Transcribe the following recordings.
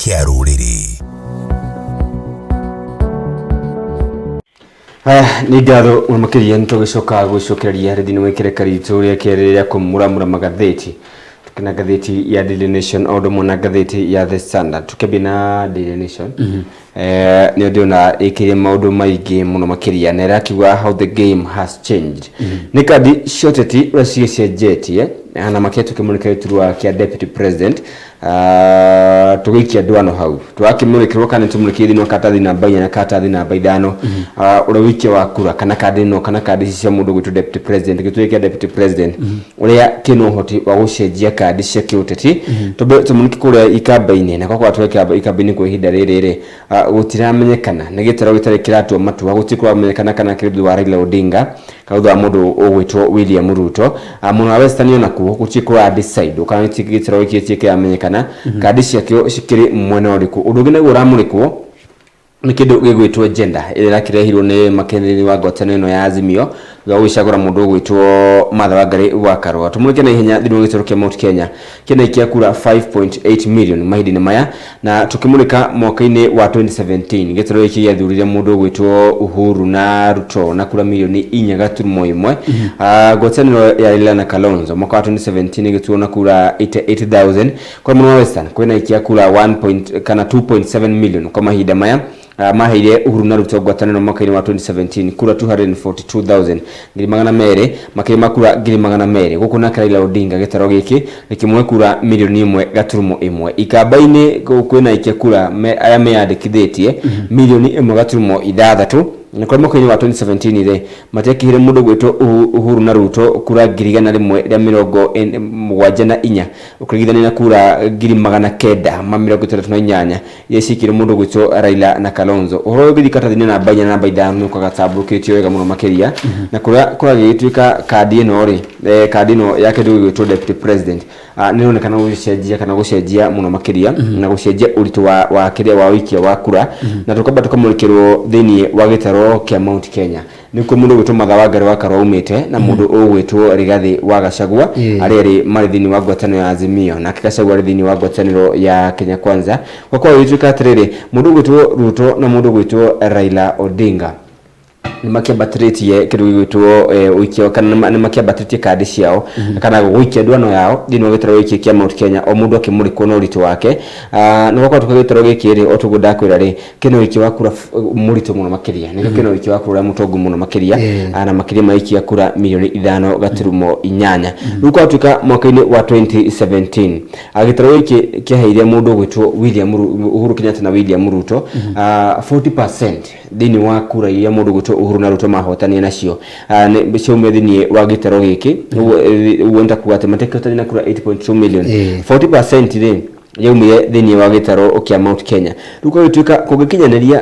Kĩa rũrĩrĩ. Haya, nĩ ngatho mũno makĩria. Nĩ tũgĩcoka gũcokereria rĩthini wa ikereka ritũ rĩa kerĩ rĩa kũmuramura magathĩti, tukĩna ngathĩti ya Daily Nation o ũndũ ũmwe na ngathĩti ya The Standard. Tukĩambia na Daily Nation, nĩyo ndĩrona ĩkĩire maũndũ maingĩ mũno makĩria na ĩrakiuga "How the game has changed". Nĩ kandi cia ũteti ũrĩa cigĩcenjetie, na makĩria tũkĩmũrĩka gĩturwa kĩa deputy president. Ah, tũgĩikia ndwano hau tũrakĩmũrĩkĩrwo kana tũmũrĩkĩire thĩinĩ wa karatathi namba 4 na karatathi namba 5. Ah, ũrĩa ũikia wa kura kana kandi ĩno kana kandi ici cia mũndũ gwĩtwo deputy president, gĩturwa kĩa deputy president, ũrĩa kĩna ũhoti wa gũcenjia kandi cia kĩũteti. Tũmbe tũmũrĩke kũrĩa ikamba-inĩ na kwakwa tweka ikamba-inĩ kwa ihinda rĩrĩ rĩ, ah, gũtiramenyekana nĩ gĩtarũ gĩtarĩ kĩratua matua, gũtirĩ kũramenyekana kana kĩrĩ thutha wa Raila Odinga kana thutha wa mũndũ ũgwĩtwo William Ruto. Ah, mwena wa Western onakuo gũtirĩ kũra decide kana nĩ gĩtarũ gĩkĩ gĩtirĩ kĩramenyekana kandi ciakĩo cikĩrĩ mwena ũrĩkũ. Ũndũ ũngĩ naguo ũramũrĩkwo nĩ kĩndũ gĩgwĩtwo gender ĩrĩa ĩrakĩrehirwo nĩ makeneri wa ngwatanĩro ĩno ya Azimio thutha wa gũgĩcagũra mũndũ ũgwĩtwo Martha Wangari wa Karũa. Tũmũrĩke na ihenya thĩinĩ wa gĩtarũ kĩa Mount Kenya kĩna ikia kura 5.8 million mahinda-inĩ maya, na tũkĩmũrĩka mwaka-inĩ wa 2017 gĩtarũ gĩkĩ gĩathurire mũndũ ũgwĩtwo Uhuru na Ruto na kura mirioni 4.1. Ah, ngwatanĩro ya Raila na Kalonzo mwaka wa 2017 ĩgĩtuo na kura 88,000. Kwa mwena wa Western kwĩna ikia kura 1 point, kana 2.7 million kwa mahinda maya. Maheire Uhuru na Ruto ngwatanĩro mwaka-inĩ wa 2017 kura 242,000, 200,000, makĩria ma kura 200,000 gũkũ. Nake Raila Odinga gĩtaro gĩkĩ gĩkĩmũhe kura mirioni 1.1. Ikamba-inĩ kwĩna ikia kura arĩa meyandĩkithĩtie mirioni 1.6, na kũrĩa mwaka-inĩ wa 2017 rĩ matiakĩhire mũndũ gwĩtwo Uhuru na Ruto kura 174,074 ũkĩringithania na kura 968 iria cikire mũndũ gwĩtwo Raila na Kalonzo. Ũhoro ũyũ ũngĩthiĩ karatathi-inĩ namba 4 na namba 5 nĩ ũkoraga tambũrũkĩtio wega mũno makĩria, na kũrĩa kũragĩgĩtuĩka kandi ĩno rĩ, kandi ĩno ya kĩndũ gĩgwĩtwo deputy president, ah, nĩ ĩronekana gũcenjia kana gũcenjia mũno makĩria na gũcenjia ũritũ wa kĩrĩa wa ũikia wa kura. Na tũkamba tũkamũrĩkĩrwo thĩinĩ wa gĩtaro kĩa Mount Kenya, nĩkuo mũndũ ũgwĩtwo Martha Wangari wa Karua aumĩte na mũndũ ũgwĩtwo Rigathĩ wa Gachagua, arĩa erĩ marĩ thĩinĩ wa ngwatanĩro ya Azimio, nake Gachagua arĩ thĩinĩ wa ngwatanĩro ya Kenya Kwanza. Kwa gũgĩtuĩka atĩrĩrĩ, mũndũ ũgwĩtwo Ruto na mũndũ ũgwĩtwo Raila Odinga nĩ makĩambatĩrĩtie kĩndũ gĩgwĩtwo ũikia kana nĩ makĩambatĩrĩtie kandi ciao kana gũikia ndwano yao thĩinĩ wa gĩtarũ gĩkĩ kĩa Mount Kenya, o mũndũ akĩmũrĩkwo na ũritũ wake. Ah, nĩ gwakorwo gĩtarũ gĩkĩ rĩ, o toguo ndakwĩra rĩ, kĩna ũikia wa kura mũritũ mũno makĩria, nĩkĩo kĩna ũikia wa kura ũrĩa mũtongu mũno makĩria. Ah, na makĩria ma ikia kura mirioni 5.8. Rĩu kwatuĩka mwaka-inĩ wa 2017, ah, gĩtarũ gĩkĩ kĩaheire mũndũ ũgwĩtwo William Uhuru Kenyatta na William Ruto, ah, 40% thĩinĩ wa kura iria mũndũ ũgwĩtwo Uhuru na Ruto mahotanire nacio. Ah, ciaumire thĩinĩ wa gĩtarũ gĩkĩ. Ũguo nĩ ta kuga atĩ matikĩhotania na kura 8.2 million. 40% rĩ yaumire thĩinĩ wa gĩtarũ kĩa Mount Kenya. Rĩu kwagĩtuĩka kũngĩkinyanĩria,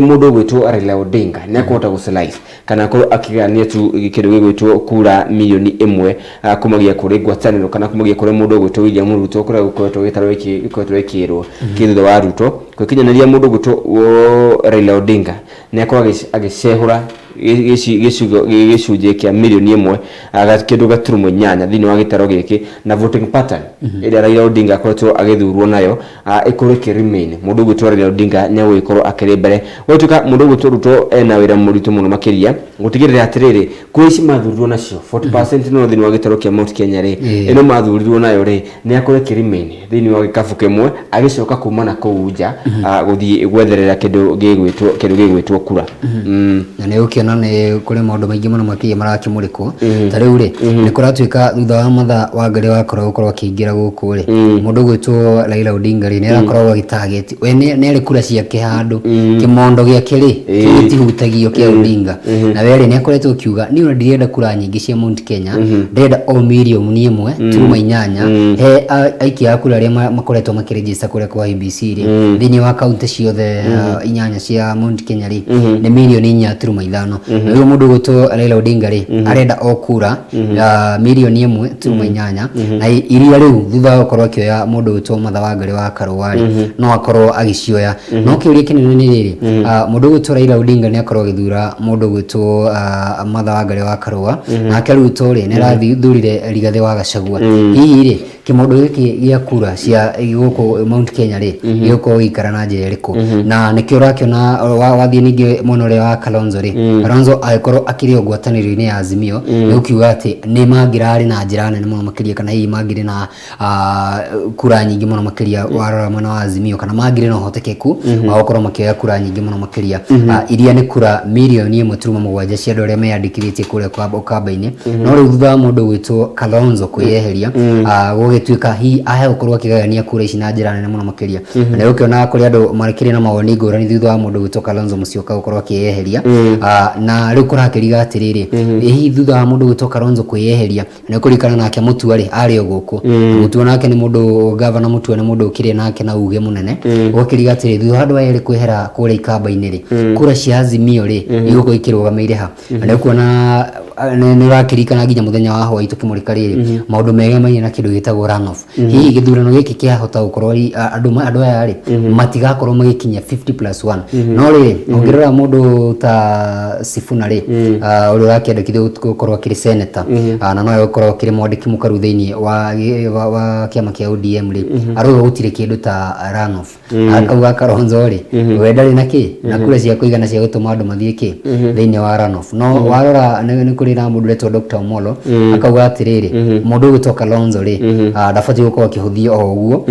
mũndũ ũgwĩtwo Raila Odinga nĩ akũhota gũ-slice kana akorwo akĩgania tu kĩndũ gĩgwĩtwo kura mirioni 1, ah, kumagia kũrĩ ngwatanĩro kana kumagia kũrĩ mũndũ ũgwĩtwo William Ruto, kũrĩa gũkoretwo gĩtarũ gĩkĩ gĩkoretwo gĩkĩrwo kĩ thutha wa Ruto. Kũngĩkinyanĩria, mũndũ ũgwĩtwo Raila Odinga nĩ akorwo agĩcehũra gĩcunjĩ kĩa mirioni 1, ah, kĩndũ gaturumo 8 thĩinĩ wa gĩtarũ gĩkĩ, na voting pattern ĩrĩa Raila Odinga akoretwo agĩthurwo nayo, ah, ĩkorwo ĩkĩ remain, mũndũ ũgwĩtwo Raila Odinga nĩ egũgĩkorwo akĩrĩ mbere. Gwatuĩka mũndũ ũgwĩtwo Ruto ena wĩra mũritũ mũno makĩria gũtigĩrĩra atĩrĩrĩ, kura ici mathurirwo nacio 40% no thĩinĩ wa gĩtarũ kĩa Mount Kenya rĩ, ĩno mathurirwo nayo rĩ, nĩ akorwo ĩkĩ remain thĩinĩ wa gĩkabu kĩmwe agĩcoka kuma na kũu nja, ah, gũthiĩ gwetherera kĩndũ gĩgwĩtwo kura. Na nĩ ũkĩona nĩ kũrĩ maũndũ maingĩ mũno makĩria marakĩmũrĩkwo. Ta rĩu rĩ, nĩ kũratuĩka thutha wa Martha Wangari wakorwo gũkorwo akĩingĩra gũkũ rĩ, mũndũ ũgwĩtwo Raila Odinga rĩ, nĩ arakoragwo agĩtarget we nĩ arĩ kura ciake handũ kĩmondo gĩake rĩ, kĩu gĩtihutagio kĩa Odinga. Na we rĩ, nĩ akoretwo akiuga, niĩ ona ndirenda kura nyingĩ cia Mount Kenya, ndĩrenda o mirioni 1.8 he aikia a kura arĩa makoretwo makĩregister kũrĩa kwa IEBC rĩ, thĩinĩ wa kaunti ciothe 8 cia Mount Kenya rĩ, nĩ mirioni 4.5. Na rĩu mũndũ ũgwĩtwo Raila Odinga rĩ, arenda o kura mirioni 1.8, na iria rĩu thutha wa gũkorwo akĩoya mũndũ ũgwĩtwo Martha Wangari wa Karũa rĩ, no akorwo agĩcioya. No kĩũria kĩnene nĩ rĩrĩ, mũndũ ũgwĩtwo Raila Odinga nĩ akorwo agĩthura mũndũ ũgwĩtwo Martha Wangari wa Karũa, nake Ruto rĩ, nĩ arathurire Rigathĩ wa Gachagua. Hihi rĩ, Kĩmondo gĩkĩ gĩa kura cia gũkũ Mount Kenya rĩ, gĩgũkorwo gĩgĩikara na njĩra ĩrĩkũ? Na nĩkĩo ũrakĩona wathiĩ ningĩ mwena ũrĩa wa Kalonzo rĩ, Kalonzo agĩkorwo akĩrĩ o ngwatanĩro-inĩ ya Azimio, nĩ gũkiuga atĩ nĩ mangĩrarĩ na njĩra nene mũno makĩria, kana hihi mangĩrĩ na kura nyingĩ mũno makĩria warora mwena wa Azimio, kana mangĩrĩ na ũhotekeku wa gũkorwo makĩoya kura nyingĩ mũno makĩria, iria nĩ kura 1.7 million cia andũ arĩa meyandĩkithĩtie kũrĩa ũkamba-inĩ. No rĩu thutha wa mũndũ gwĩtwo Kalonzo kwĩyeheria, gũgĩtuĩka hihi ahe gũkorwo akĩgayania kura ici na njĩra nene mũno makĩria. Na nĩ ũkĩona kũrĩ andũ makĩrĩ na mawoni ngũrani thutha wa mũndũ gwĩtwo Kalonzo Musyoka gũkorwo akĩyeheria. Na rĩu kũrakĩriga atĩrĩrĩ, hihi thutha wa mũndũ gwĩtwo Kalonzo kwĩyeheria, nĩ kũririkana nake Mutua rĩ, arĩ o gũkũ. Na Mutua nake nĩ mũndũ, gavana Mutua nĩ mũndũ ũkĩrĩ nake na uge mũnene. Ũgakĩriga atĩrĩ, thutha wa andũ aya erĩ kwehera kũrĩa ikamba-inĩ rĩ, kura cia Azimio rĩ, igũkorwo ikĩrũgamĩire ha? Na nĩ ũkuona nĩ ũrakĩririkana nginya mũthenya wa hwaĩ tũkĩmũrĩka rĩrĩ, maũndũ megemaine na kĩndũ gĩtagwo runoff. Hihi gĩthurano gĩkĩ kĩahota gũkorwo andũ aya rĩ, matigakorwo magĩkinyia 50 plus 1. No rĩrĩ, ũngĩrora mũndũ ta Sifuna rĩ, ũrĩa ũrakĩendekithio gũkorwo akĩrĩ senator, na nowe gũkorwo akĩrĩ mwandĩki mũkaru thĩinĩ wa kĩama kĩa ODM rĩ, arauga gũtirĩ kĩndũ ta runoff. Akauga Kalonzo rĩ, we ndarĩ na kĩ na kura cia kũigana cia gũtũma andũ mathiĩ kĩ thĩinĩ wa runoff. No warora nĩ kũrĩ na mũndũ ũretwo Dr. Omolo, akauga atĩrĩrĩ, mũndũ ũgwĩtwo Kalonzo rĩ, ndabatiĩ gũkorwo akĩhũthio o ũguo.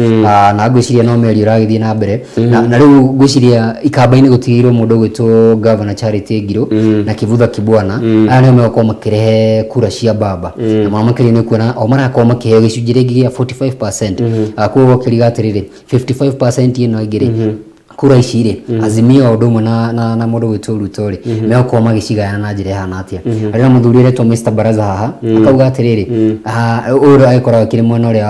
Na ngwĩciria no mĩario ĩragĩthiĩ na mbere. Na rĩu ngwĩciria ikamba-inĩ gũtigĩirwo mũndũ ũgwĩtwo Governor Charity Ngiru na Kivutha Kibwana. Aya nĩo megũkorwo makĩrehe kura cia baba, na mũno makĩria nĩ kuona o marakorwo makĩheo gĩcunjĩ rĩngĩ gĩa 45%. Koguo gũkĩriga atĩrĩrĩ, 55% ĩno ĩngĩ rĩ, kura ici rĩ, Azimio o ũndũ ũmwe na mũndũ gwĩtwo Ruto rĩ, megũkorwo magĩcigayana na njĩra ĩhana atĩa? Harĩ na mũthuri ũretwo Mr Baraza haha, akauga atĩrĩrĩ, ũyũ agĩkoragwo akĩrĩ mwena ũrĩa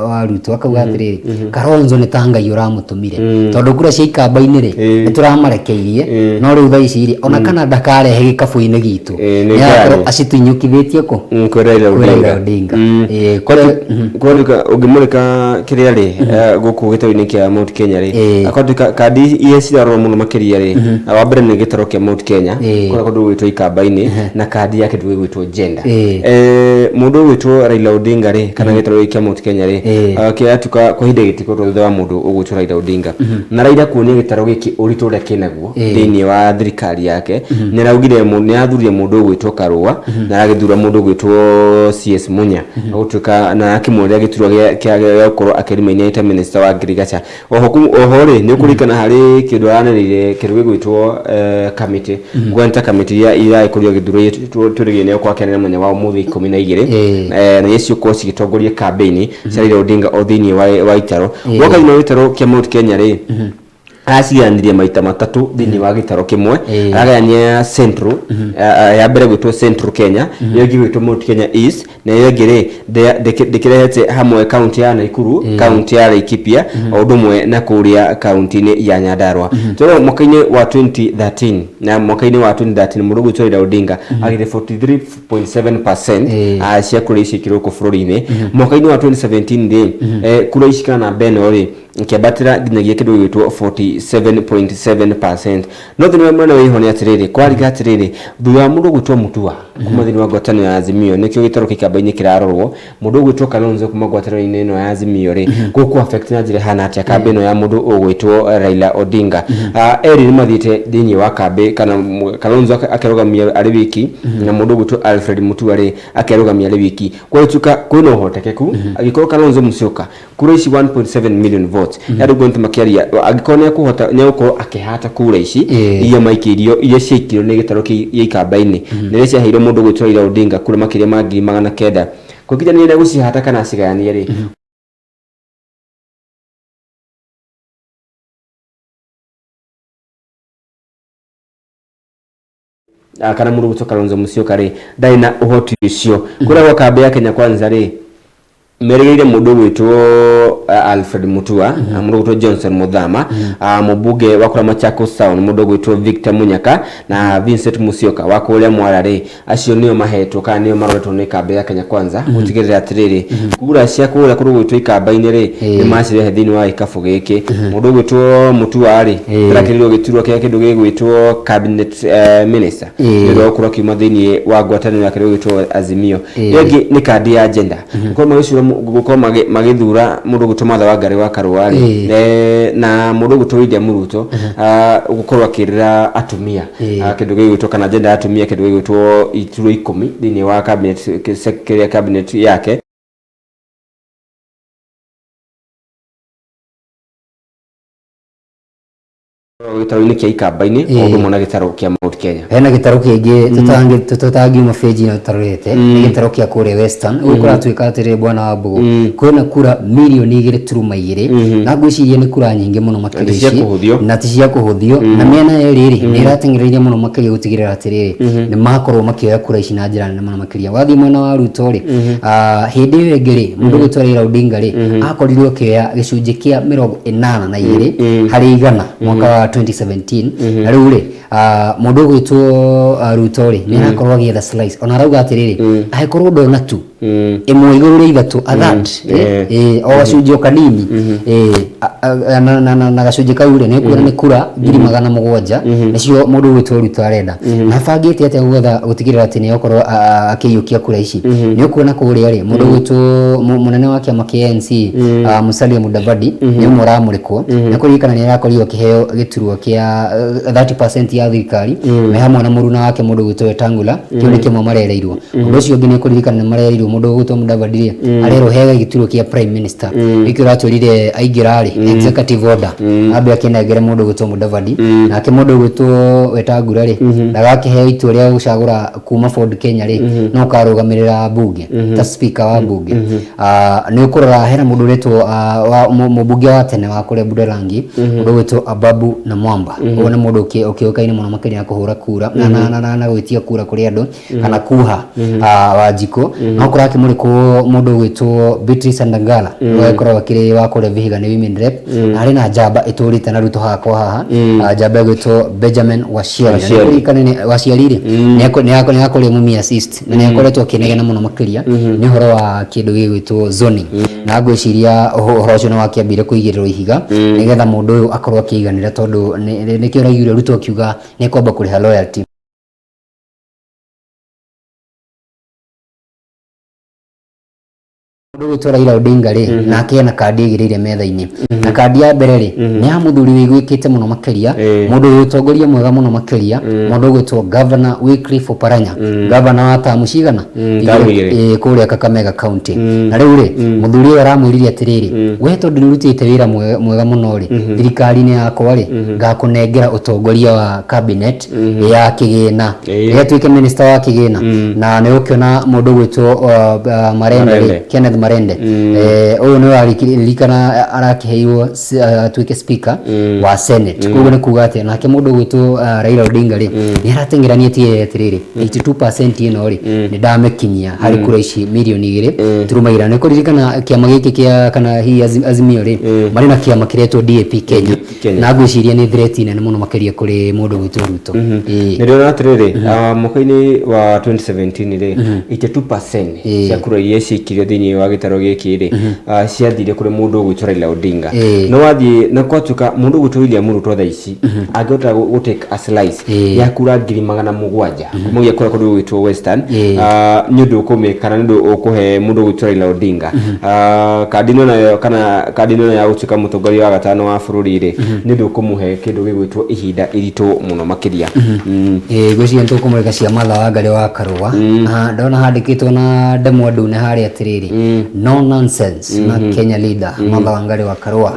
wa Ruto, akauga atĩrĩrĩ, Kalonzo nĩ ta Ngai ũramũtũmire, tondũ kura cia ikamba-inĩ rĩ, nĩ tũramarekeirie, no rĩu thaa ici rĩ, ona kana ndakarehe gĩkabũ-inĩ gitũ, nĩ nĩ agakorwo ngari. acitunyũkithĩtie kũ? Kwĩ Raila Kwĩ Raila Odinga. Odinga. Kwatuĩka ũngĩmũrĩka kĩrĩa rĩ, gũkũ gĩtarũ-inĩ kĩa Mount Kenya rĩ, kwatuĩka kandi iria cirarorwo mũno makĩria rĩ, wa mbere nĩ gĩtarũ kĩa Mount Kenya, kũrĩa kũndũ gũgwĩtwo ikamba-inĩ, na kandi ya kĩndũ gĩgwĩtwo gender. Mũndũ ũgwĩtwo Raila Odinga rĩ, kana gĩtarũ gĩkĩ kĩa Mount Kenya rĩ, kĩratuĩka kwa ihinda gĩtikoretwo thutha wa mũndũ ũgwĩtwo Raila Odinga. Na Raila kuonia gĩtarũ gĩkĩ ũritũ ũrĩa kĩnaguo thĩinĩ wa thirikari yake, nĩ araugire nĩ arathurire mũndũ ũgwĩtwo Karũa, na aragĩthura mũndũ ũgwĩtwo CS Munya, gũtuĩka na akĩmwĩrĩra gĩturwa gĩa gũkorwo akĩrĩmainia ta minister wa ngirigaca. Oho oho rĩ, nĩ ũkũririkana harĩ kĩndũ aranĩrĩire, kĩndũ gĩgwĩtwo kamĩtĩ, kuga nĩ ta kamĩtĩ iria iragĩkorirwo gĩthurano twĩrĩgĩrĩire nĩ gũkorwo akĩanĩrĩra mũthenya wa ũmũthĩ 12, na iria cigũkorwo cigĩtongoria kambĩini cia Raila Odinga o thĩinĩ wa itaro. Woka thĩinĩ wa gĩtaro kĩa Mount Kenya rĩ, aracigayanirie maita matatũ thĩinĩ wa gĩtaro kĩmwe. Aragayania Central, ya mbere gwĩtwo Central Kenya, ĩyo ĩngĩ gwĩtwo Mount Kenya East, na ĩyo ĩngĩ rĩ, ndĩkĩrehete hamwe kaunti ya Nakuru, kaunti ya Laikipia, o ũndũ ũmwe na kũrĩa kaunti-inĩ ya Nyandarua. Tũrona mwaka-inĩ wa 2013, na mwaka-inĩ wa 2013 mũndũ ũgwĩtwo Raila Odinga agĩte 43.7% cia kura ici ikĩrwo gũkũ bũrũri-inĩ. Mwaka-inĩ wa 2017 rĩ, kura ici kana namba ĩno rĩ, ĩkĩambatĩra nginyagia kĩndũ gĩgwĩtwo 47.7%. No thĩna ũrĩa mũnene wĩho nĩ atĩrĩrĩ, kwarika atĩrĩrĩ, thutha wa mũndũ gwĩtwo Mutua kuma thĩinĩ wa ngwatanĩro ya Azimio, nĩkĩo gĩtarũ kĩa ikamba-inĩ kĩrarorwo, mũndũ ũgwĩtwo Kalonzo kuma ngwatanĩro-inĩ ĩno ya Azimio rĩ, gũkũ affect na njĩra ĩhana atĩa kambĩ ĩno ya mũndũ ũgwĩtwo Raila Odinga? Erĩ nĩ mathiĩte thĩinĩ wa kambĩ, kana Kalonzo akerũgamia arĩ wiki, na mũndũ ũgwĩtwo Alfred Mutua rĩ, akerũgamia arĩ wiki. Gwatuĩka kwĩna ũhotekeku angĩkorwo Kalonzo Musyoka kura ici 1.7 million votes ya andũ ngwente makĩaria, angĩkorwo nĩ ekũhota, nĩ egũkorwo akĩhata kura ici iria maikĩirio, iria ciaikirio nĩ gĩtarũ kĩa ikamba-inĩ, na iria ciaheirwo mũndũ ũgwĩtwo Raila Odinga kura makĩria ma 900,000, kũngĩkinya nĩ egũcihata kana acigayanie rĩ, kana mũndũ ũgwĩtwo Kalonzo Musyoka rĩ, ndarĩ na ũhoti ũcio. Kũrĩa gwa kambĩ ya Kenya Kwanza rĩ, merĩgĩrĩire mũndũ ũgwĩtwo Alfred Mutua, mũndũ ũgwĩtwo Johnson Muthama, mũmbunge wa kũrĩa Machakos Town, mũndũ ũgwĩtwo Victor Munyaka, na Vincent Musyoka wa kũrĩa Mwara rĩ, acio nĩo mahetwo kana nĩo maroretwo nĩ kambĩ ya Kenya Kwanza gũtigĩrĩra atĩrĩrĩ, kura cia kũrĩa kũndũ gwĩtwo ikamba-inĩ rĩ, nĩ macirehe thĩinĩ wa gĩkabũ gĩkĩ. Mũndũ ũgwĩtwo Mutua rĩ, arakĩrĩirwo gĩturwa kĩa kĩndũ gĩgwĩtwo cabinet minister nĩ ũndũ wa gũkorwo akiuma thĩinĩ wa ngwatanĩro ya kĩndũ gĩgwĩtwo Azimio. Ĩyo ĩngĩ nĩ kandi ya gender, gũkorwo magĩcura gũkorwo magĩthura mũndũ ũgwĩtwo Martha Wangari wa Karũa rĩ, na mũndũ ũgwĩtwo William Ruto gũkorwo akĩrĩra atumia, kĩndũ gĩgwĩtwo kana agenda ya atumia, kĩndũ gĩgwĩtwo iturwa 10 thĩinĩ wa cabinet, kĩrĩa cabinet yake. Gĩtarũ-inĩ kĩa Ikamba-inĩ, o ũndũ ũmwe na gĩtarũ kĩa Mount Kenya. Hena gĩtarũ kĩngĩ tũtangiuma benji ĩno tũtarorete, nĩ gĩtarũ kĩa kũrĩa Western. Gũkũ kũratuĩka atĩrĩrĩ, bwana wa Mbũgũ, kwĩna kura mirioni 2.2, na ngwĩciria nĩ kura nyingĩ mũno makĩria Ti cia ici, kũhũthio. Na ti cia kũhũthio, na mĩena yerĩ rĩ nĩ ĩrateng'ereire mũno makĩria gũtigĩrĩra atĩrĩrĩ nĩ makorwo makĩoya kura ici na njĩra nene mũno makĩria. Wathiĩ mwena wa Ruto rĩ, hĩndĩ ĩyo ĩngĩ rĩ, mũndũ ũgwĩtwo Raila Odinga rĩ, akorirwo akĩoya gĩcunjĩ kĩa 82% mwaka wa 2017, na rĩu rĩ, mũndũ ũgwĩtwo Ruto rĩ, nĩ arakorwo agĩetha slice, ona arauga atĩrĩrĩ, angĩkorwo ndona tu ĩmwe igũrũ rĩa ithatũ, a third, o gacunjĩ o kanini, na gacunjĩ kau rĩ, nĩ kuona nĩ kura 700,000 nĩcio mũndũ ũgwĩtwo Ruto arenda. Na abangĩte atĩa gwetha gũtigĩrĩra atĩ nĩ akorwo akĩiyũkia kura ici? Nĩ ũkuona kũrĩa rĩ, mũndũ ũgwĩtwo mũnene wa kĩama kĩa ANC, Musalia Mudavadi, nĩ ũmwe ũramũrĩkwo nĩ kũririkana nĩ arakorirwo akĩheo gĩturwa kĩa 30% ya thirikari me hamwe na mũruna wake mũndũ ũgwĩtwo Wetangula. Kĩu nĩ kĩmwe marereirwo. Ũndũ ũcio ũngĩ nĩ kũririkana nĩ marereirwo mũndũ ũgwĩtwo Mudavadi rĩ, arerwo hega gĩturwa kĩa prime minister. Nĩkĩo ũratwĩrire aingĩra rĩ, executive order ambe akĩnengere mũndũ ũgwĩtwo Mudavadi, nake mũndũ ũgwĩtwo Wetangula rĩ, ndagakĩheo itua rĩa gũcagũra kuma Ford Kenya rĩ, no karũgamĩrĩra mbunge ta speaker wa mbunge. Nĩ ũkũrora hena mũndũ ũretwo mũmbunge wa tene wa kũrĩa Budalangi, mũndũ ũgwĩtwo Ababu na Mwamba. Ũyũ nĩ mũndũ ũkĩũĩkaine mũno makĩria na kũhũra kura na gwĩtia kura kũrĩ andũ kana kuha Wanjikũ. No kũrakĩmũrĩkwo mũndũ ũgwĩtwo Beatrice Ndangala, ũrĩa ũkoragwo akĩrĩ wa kũrĩa Vihiga, nĩ women rep, na harĩ na njamba ĩtũrĩte na Ruto haha kwa haha, njamba ĩgwĩtwo Benjamin Waciari. Na Waciari. nĩkũririkana Waciari rĩ, nĩ akũrĩa Mumias East, na nĩ akoretwo akĩnegena mũno makĩria nĩ ũhoro wa kĩndũ gĩgwĩtwo zoning, na ngwĩciria ũhoro ũcio nĩ wakĩambire kũigĩrĩrwo ihiga nĩgetha mũndũ ũyũ akorwo akĩiganĩra, tondũ nĩkĩo ũraiguire Ruto akiuga nĩ kwamba kũrĩha loyalty. Mũndũ ũgwĩtwo Raila Odinga rĩ, nake ena kandi aigĩrĩire metha-inĩ, na kandi ya mbere rĩ, nĩ ya mũthuri wĩiguĩkĩte mũno makĩria, mũndũ wĩ ũtongoria mwega mũno makĩria, mũndũ ũgwĩtwo Governor Wycliffe Oparanya, governor wa tamu cigana? Tamu igĩrĩ. Kũrĩa Kakamega County. Na rĩu rĩ, mũthuri ũyũ aramwĩrire atĩrĩrĩ, we tondũ nĩ ũrutĩte wĩra mwega mũno rĩ, thirikari-inĩ yakwa rĩ, ngakũnengera ũtongoria wa cabinet ya kĩgĩna, ĩgatuĩke minister wa kĩgĩna. Na nĩ ũkĩona mũndũ ũgwĩtwo Marende rĩ, Marende. Kenneth Marende, ũyũ nĩ waririkana arakĩheirwo atuĩke speaker wa Senate. Koguo nĩ kuga atĩ nake mũndũ ũgwĩtwo Raila Odinga rĩ, nĩ arateng'erania tigĩrĩre atĩrĩrĩ, 82% ĩno rĩ, nĩ ndamĩkinyia harĩ kura ici mirioni 2.2. Nĩ kũririkana kĩama gĩkĩ kĩa kana hihi Azimio rĩ, marĩ na kĩama kĩretwo DAP Kenya. Kenya. Na ngwĩciria nĩ threat nene mũno makĩria kũrĩ mũndũ ũgwĩtwo Ruto. Nĩ ndĩrona atĩrĩrĩ, mwaka-inĩ wa 2017 rĩ, 82% cia kura iria ciaikirio thĩinĩ wa gĩtarũ gĩkĩ rĩ, ciathire kũrĩ mũndũ ũgwĩtwo Raila Odinga. No wathiĩ na kwatuĩka mũndũ ũgwĩtwo William Ruto thaa ici angĩhota gũ take a slice ya kura 700,000 kumagia kũrĩa kũndũ gũgwĩtwo Western, nĩ ũndũ ũkũmĩ kana nĩ ũndũ ũkũhe mũndũ ũgwĩtwo Raila Odinga kandi ĩno nayo, kana kandi ĩno ya gũtuĩka mũtongoria wa gatano wa bũrũri rĩ, nĩ ũndũ ũkũmũhe kĩndũ gĩgwĩtwo ihinda iritũ mũno makĩria. Ngwĩciria nĩ tũkũmũrĩka cia Martha Wangari wa Karũa. Ndona handĩkĩtwo na ndemwa ndune harĩa atĩrĩrĩ, no nonsense na Kenya leader Martha Wangari wa Karũa.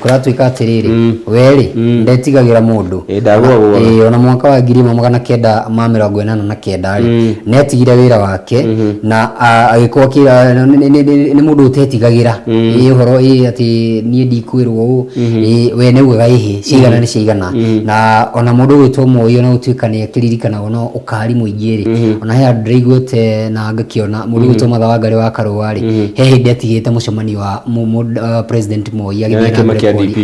Kũratuĩka atĩrĩrĩ, we rĩ, ndetigagĩra mũndũ. Ndagũagũaga. Ona mwaka wa 1989 rĩ, nĩ atigire wĩra wake na agĩkorwo nĩ mũndũ ũtetigagĩra ũhoro atĩ niĩ ndikwĩrwo ũũ. We nĩ augaga ĩhĩ, ciaigana nĩ ciaigana. Na ona mũndũ ũgwĩtwo Moi, ona gũtuĩka nĩ akĩririkanagwo na ũkari mũingĩ rĩ, ona he handũ ndĩraiguĩte na ngakĩona mũndũ ũgwĩtwo Martha Wangari wa Karũa rĩ, he hĩndĩ atigĩte mũcemanio wa President Moi agĩthiĩ na kĩama mbere kĩa kwaria. DP.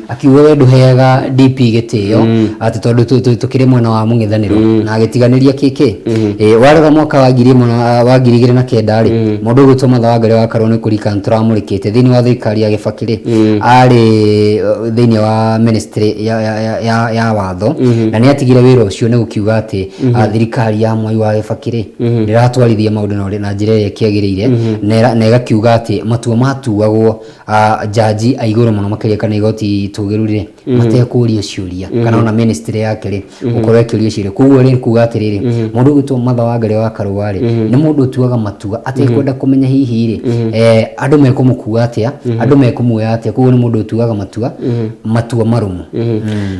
Akiuga we ndũheaga DP gĩtĩo atĩ tondũ tũkĩrĩ mwena wa mũng'ethanĩro, na agĩtiganĩria kĩkĩ. Warora mwaka wa ngiri ĩmwe na wa 2009 rĩ, mũndũ ũgwĩtwo Martha Wangari wa Karũa, nĩ kũririkana tũramũrĩkĩte thĩinĩ wa thirikari ya Gĩbakĩ rĩ, arĩ Thĩinĩ wa ministry ya watho, na nĩ atigire wĩra ũcio nĩ gũkiuga atĩ thirikari ya Mwai wa Kĩbakĩ rĩ, ndĩratwarithia maũndũ na njĩra ĩrĩa ĩkĩagĩrĩire, na ĩgakiuga atĩ matua matuagwo jaji a igũrũ mũno makĩria kana igoti itũgĩru rĩ, matekũrio ciũria, kana ona ministry yake rĩ, gũkorwo ĩkĩũrio ciũria. Koguo rĩ, kuga atĩrĩrĩ, mũndũ ũgwĩtwo Martha Wangari wa Karũa rĩ, nĩ mũndũ ũtuaga matua atekwenda kũmenya hihi rĩ, andũ mekũmũkua atĩa, andũ mekũmuoya atĩa. Koguo nĩ mũndũ ũtuaga matua marũmu.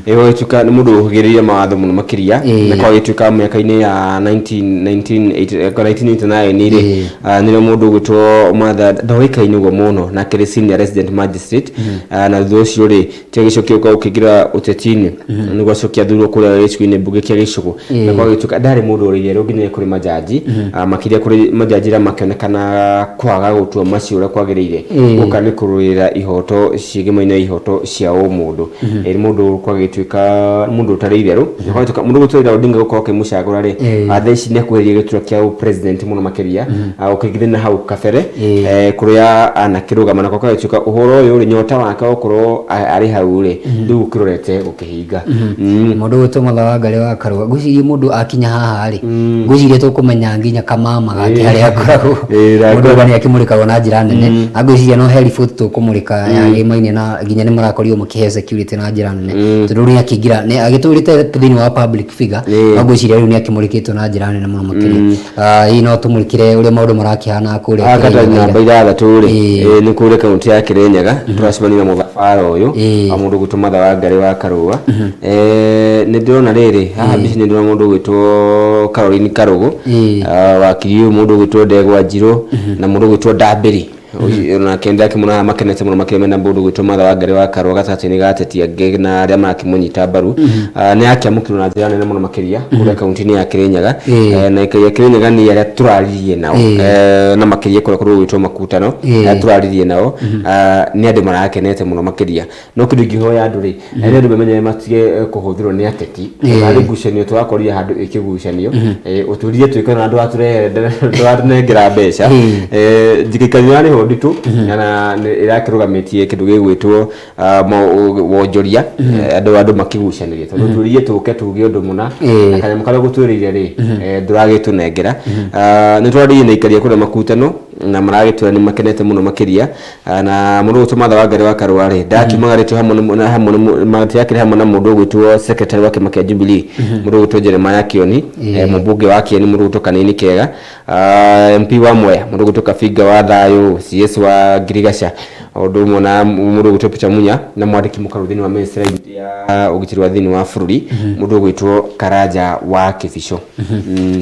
Ĩyo ĩtuĩka nĩ mũndũ ũhĩgĩrĩire mawatho mũno makĩria. Na kwa gĩtuĩka mĩaka-inĩ ya 1989 rĩ, nĩrĩo mũndũ ũgwĩtwo Martha ndoĩkaine ũguo mũno, na akĩrĩ senior resident magistrate. Na thutha ũcio rĩ, tiga gĩcokia gũka gũkĩingĩra ũteti-inĩ nĩguo acokia athurwo kũrĩa gĩcigo-inĩ mbunge kĩa Gĩcũgũ. Na kwa gĩtuĩka ndarĩ mũndũ ũrĩ itherũ nginya kũrĩ majaji, makĩria kũrĩ majaji arĩa makĩonekana kwaga gũtua maciira ũrĩa kwagĩrĩire, gũka nĩ kũrũĩrĩra ihoto ciĩgemaine na ihoto cia ũmũndũ. Nĩ mũndũ kwa gĩtuĩka mũndũ ũtarĩ itherũ. Na kwa gĩtuĩka mũndũ ũgwĩtwo Raila Odinga gũkorwo akĩmũcagũra rĩ, thaa ici nĩ akuhĩrĩirie gĩturwa kĩa ũ-president mũno makĩria, ũkĩringithania na hau kabere, kũrĩa anakĩrũgama. Na kwa gĩtuĩka ũhoro ũyũ rĩ, nyota wake wa gũkorwo arĩ hau rĩ, rĩu ũkĩrorete gũkĩhinga. Mũndũ ũgwĩtwo Martha Wangari wa Karũa, ngwĩciria mũndũ akinya haha rĩ, ngwĩciria tũkũmenya nginya kamama gake harĩa akoragwo. Mũndũ ũyũ nĩ akĩmũrĩkagwo na njĩra nene, na ngwĩciria no he riboti tũkũmũrĩka ya gĩmaine, na nginya nĩ marakorirwo makĩheo security na njĩra nene, tondũ rĩu nĩ akĩingĩra, nĩ agĩtũrĩte thĩinĩ wa public figure, no ngwĩciria rĩu nĩ akĩmũrĩkĩtwo na njĩra nene mũno makĩria. Hihi no tũmũrĩkĩre ũrĩa maũndũ marakĩhana kũrĩa Kata Kĩrĩnyaga namba ira? 6 rĩ, nĩ kũrĩa kaunti ya Kĩrĩnyaga tũracemania na mũthabara ũyũ wa mũndũ ũgwĩtwo Martha Wangari wa Karũa. Nĩ ndĩrona rĩrĩ haha mbica-inĩ, ndĩrona mũndũ ũgwĩtwo Caroline Karũgũ, wakiri ũyũ, mũndũ ũgwĩtwo Ndegwa Njirũ, na mũndũ ũgwĩtwo Ndambĩri nake ndakĩmona haha makenete mũno makĩria mena mũndũ ũgwĩtwo Martha Wangari wa Karũa gatagatĩ-inĩ ga ateti angĩ na arĩa marakĩmũnyita mbaru. Nĩ akĩamũkĩrwo na njĩra nene mũno makĩria kũrĩa kaunti-inĩ ya Kĩrĩnyaga. Na aikari a Kĩrĩnyaga nĩ arĩa tũraririe nao, na makĩria kũrĩa kũndũ gũgwĩtwo Makutano, arĩa tũraririe nao, nĩ andũ marakenete mũno makĩria. No kĩndũ ingĩhoya andũ rĩ, nĩ andũ memenyere matige kũhũthĩrwo nĩ ateti. Harĩ ngucanio tũrakorire handũ ĩkĩgucanio, ũtũrire twĩke na ndũratũnengera mbeca. Thirikari yarĩho nditũ na nĩ ĩrakĩrũgamĩtie kĩndũ gĩgwĩtwo wonjoria, andũ makĩgucanĩria, tondũ tũrire tũke tuge ũndũ mũna na kanyamũ karĩa ũgũtwĩrĩire rĩ, ndũragĩtũnengera. Nĩ twarĩirie na aikari a kũrĩa Makutano na maragĩtwĩra nĩ makenete mũno makĩria. Na mũndũ ũgwĩtwo Martha Wangari wa Karũa rĩ, ndakiumagarĩtio hamwe na hamwe na matiakĩrĩ hamwe na mũndũ ũgwĩtwo secretary wa kĩama kĩa Jubilee, mũndũ ũgwĩtwo Jeremiah Kioni, mũmbunge wa Kieni mũndũ ũgwĩtwo Kanini Kega, MP wa Mwea mũndũ ũgwĩtwo Kabinga wa Thayũ, CS wa Ngirigaca, o ũndũ ũmwe na mũndũ ũgwĩtwo Peter Munya, na mwandĩki mũkaru thĩinĩ wa ministry ya ũgitĩri wa thĩinĩ wa bũrũri, mũndũ ũgwĩtwo Karanja wa Kĩbico.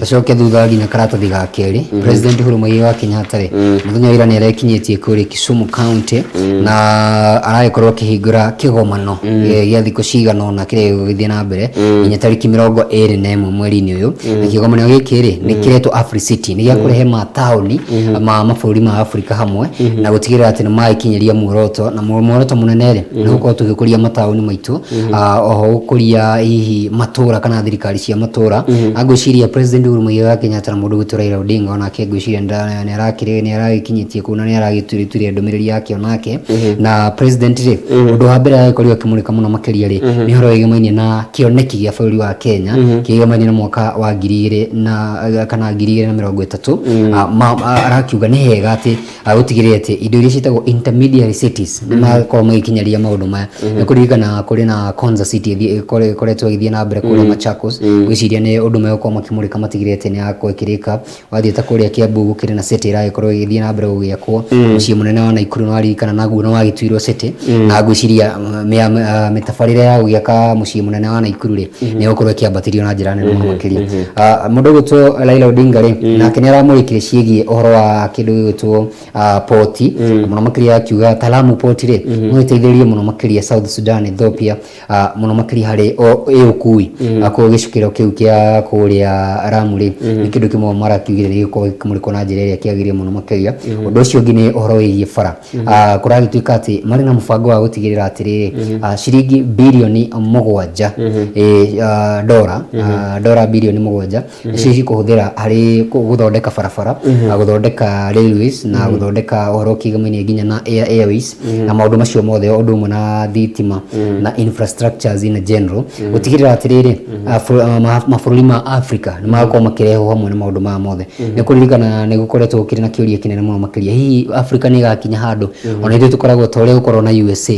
Tũcoke thutha nginya karatathi ga kerĩ. President Uhuru Muigai wa Kenyatta rĩ, mũthenya wa ira nĩ arekinyĩtie kũrĩa Kisumu County, na aragĩkorwo akĩhingũra kĩgomano gĩa thikũ cigana ũna kĩrĩa gĩgũgĩthiĩ na mbere nginya tarĩki 21 mweri-inĩ ũyũ. Na kĩgomano gĩkĩ rĩ, nĩ kĩretwo Africity, nĩ gĩa kũrehe mataũni ma mabũrũri ma Afrika hamwe na gũtigĩrĩra atĩ nĩ magĩkinyĩria muoroto, na muoroto mũnene rĩ, nĩ gũkorwo tũgĩkũria mataũni maitũ, oho gũkũria hihi matũra kana thirikari cia matũra. Na ngwĩciria President Uhuru Muigai wa Kenyatta na mũndũ ũgwĩtwo Raila Odinga onake ngwĩciria nĩ aragĩkinyĩtie kũu na nĩ aragĩtuĩria ndũmĩrĩri yake onake. Na president rĩ, ũndũ wa mbere aragĩkorirwo akĩmũrĩka mũno makĩria rĩ, nĩ ũhoro wĩgĩmainie na kĩoneki gĩa bũrũri wa Kenya kĩgĩmainie na mwaka wa 2000 na kana 2030. Arakiuga nĩ hega atĩ gũtigĩrĩra atĩ indo iria ciĩtagwo intermediary cities nĩ makorwo magĩkinyaria maũndũ maya. Nĩ kũririkana kũrĩ na Konza City ĩkoretwo ĩgĩthiĩ na mbere kũrĩa Machakos. Ngwĩciria nĩ ũndũ megũkorwo makĩmũrĩka matigĩrĩre atĩ nĩ yakorwo ĩkĩrĩka. Wathiĩ ta kũrĩa Kiambu gũkĩrĩ na city ĩragĩkorwo ĩgĩthiĩ na mbere gũgĩakwo. Mũciĩ mũnene wa Nakuru nĩ waririkana naguo nĩ wagĩtuirwo city, na ngwĩciria mĩtabarĩre ya gũgĩaka mũciĩ mũnene wa Nakuru rĩ, nĩ ĩgũkorwo ĩkĩambatĩrio na njĩra nene mũno makĩria. Mũndũ ũgwĩtwo Raila Odinga rĩ, nake nĩ aramũrĩkire ciĩgiĩ ũhoro wa kĩndũ gĩgwĩtwo poti mũno makĩria, akiuga ta Lamu port rĩ, no ĩteithĩrĩrie mũno makĩria South Sudan, Ethiopia, mũno makĩria harĩ ĩ ũkui. Koguo gĩcukĩro kĩu kĩa kũrĩa Lamu rĩ, nĩ kĩndũ kĩmwe marakiugire nĩ gĩgũkorwo gĩkĩmũrĩkwo na njĩra ĩrĩa kĩagĩrĩire mũno makĩria. Ũndũ ũcio ũngĩ nĩ ũhoro wĩgiĩ bara. Kũragĩtuĩka atĩ marĩ na mũbango wa gũtigĩrĩra atĩrĩrĩ, ciringi birioni 7, dora, dora birioni 7 nĩcio cikũhũthĩra harĩ gũthondeka barabara, gũthondeka railways na gũthondeka ũhoro ũkĩgĩmainie nginya na air, Airways na maũndũ macio mothe, o ũndũ ũmwe na thitima na infrastructures in general, gũtigĩrĩra atĩrĩrĩ mabũrũri ma Africa nĩ magakorwo makĩrehwo hamwe na maũndũ maya mothe. Nĩ kũririkana nĩ gũkoretwo gũkĩrĩ na kĩũria kĩnene mũno makĩria, hihi Africa nĩ ĩgakinya handũ ona ithuĩ tũkoragwo ta ũrĩa gũkorwo na USA,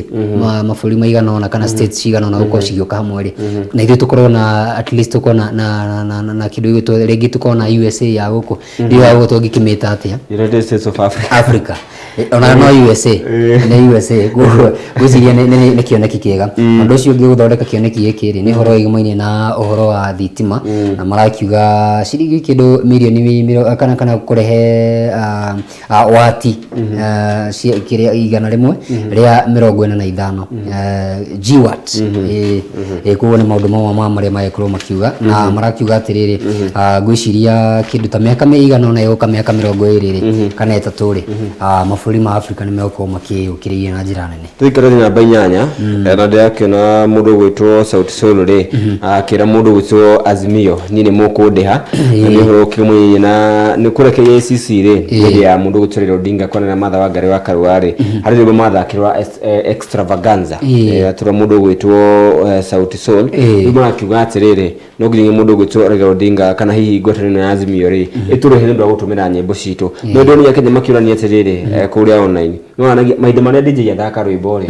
mabũrũri maigana ũna kana states cigana ũna gũkorwo cigĩũka hamwe rĩ, na ithuĩ tũkorwo na at least tũkorwo na kĩndũ gĩgwĩtwo rĩngĩ tũkorwo na USA ya gũkũ, ndiũĩ ya gũkũ tũngĩkĩmĩta atĩa. United States of Africa. Africa. Ona no USA nĩ USA, koguo ngwĩciria nĩ kĩoneki kĩega. Ũndũ ũcio ũngĩ gũthondeka kĩoneki gĩkĩ rĩ, nĩ ũhoro wĩgĩmainie na ũhoro wa thitima, na marakiuga ciringi kĩndũ mirioni kana kũrehe wati kĩrĩa 145 gigawatt. Koguo nĩ maũndũ mamwe ma marĩa magĩkorwo makiuga, na marakiuga atĩrĩrĩ, ngwĩciria kĩndũ ta mĩaka mĩigana ũna ĩgũka, mĩaka 20 rĩ kana 3 rĩ, mabũrũri ma Afrika nĩ megũkorwo makĩũkĩrĩire na njĩra nene. Tũikare namba 8, na ndĩrakĩona mũndũ ũgwĩtwo Sauti Sol rĩ akĩra mũndũ ũgwĩtwo Azimio, niĩ nĩ mũkũndĩha, na nĩ ũhoro ũkĩmũnyinyi na nĩ kũrekeria ACC rĩ hĩndĩ ya mũndũ ũgwĩtwo Raila Odinga kwanĩra Martha Wangari wa Karua rĩ, harĩ rwĩmbo mathakĩrwa extravaganza. Atũra mũndũ ũgwĩtwo Sauti Sol rĩu marakiuga atĩrĩrĩ, no nginya mũndũ ũgwĩtwo Raila Odinga kana hihi ngwatanĩro ya Azimio rĩ ĩtũrĩhe nĩ ũndũ wa gũtũmĩra nyĩmbo citũ. No ndĩronire Kenya makĩũrania atĩrĩrĩ, kũrĩa online no wanagia mahinda marĩa DJ athaka rwĩmbo rĩ,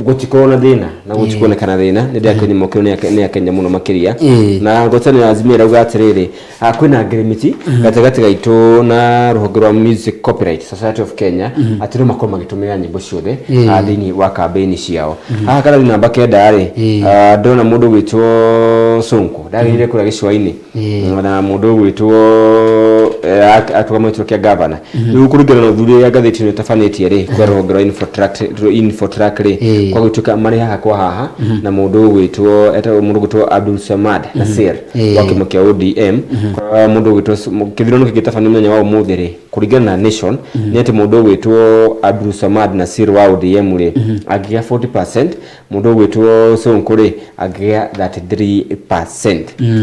gũtikorwo na thĩna na gũtikuonekana thĩna. Nĩ ndĩrakĩonye mokĩro nĩ akenya mũno makĩria. Na ngwatanĩro ya Azimio ĩrauga atĩrĩrĩ, kwĩna ngirimiti gatagatĩ gaitũ na rũhonge rwa Music Copyright Society of Kenya atĩ no makorwo magĩtũmĩra nyĩmbo ciothe thĩinĩ wa kambĩini ciao. Haha karathi namba 9 rĩ, ndĩrona mũndũ ũgwĩtwo Sonko ndagĩrĩire kũrĩa gĩcũa-inĩ na mũndũ ũgwĩtwo atũgamĩtwo kĩa gavana. Rĩu kũringana na ũthuthuria ũrĩa ngathĩti ĩno ĩtabanĩtie rĩ, kwa rũhonge rwa Infotrack rĩ, kwa gũtuĩka marĩ haha kwa haha na mũndũ ũgwĩtwo etagwo mũndũ ũgwĩtwo Abdul Samad Nasir wa kĩama kĩa ODM. Kwa mũndũ ũgwĩtwo kĩthurano kĩngĩtabanio mũthenya wa ũmũthĩ rĩ, kũringana na Nation nĩ atĩ mũndũ ũgwĩtwo Abdul Samad Nasir wa ODM rĩ angĩgĩa 40%, mũndũ ũgwĩtwo Sonko rĩ angĩgĩa 33%.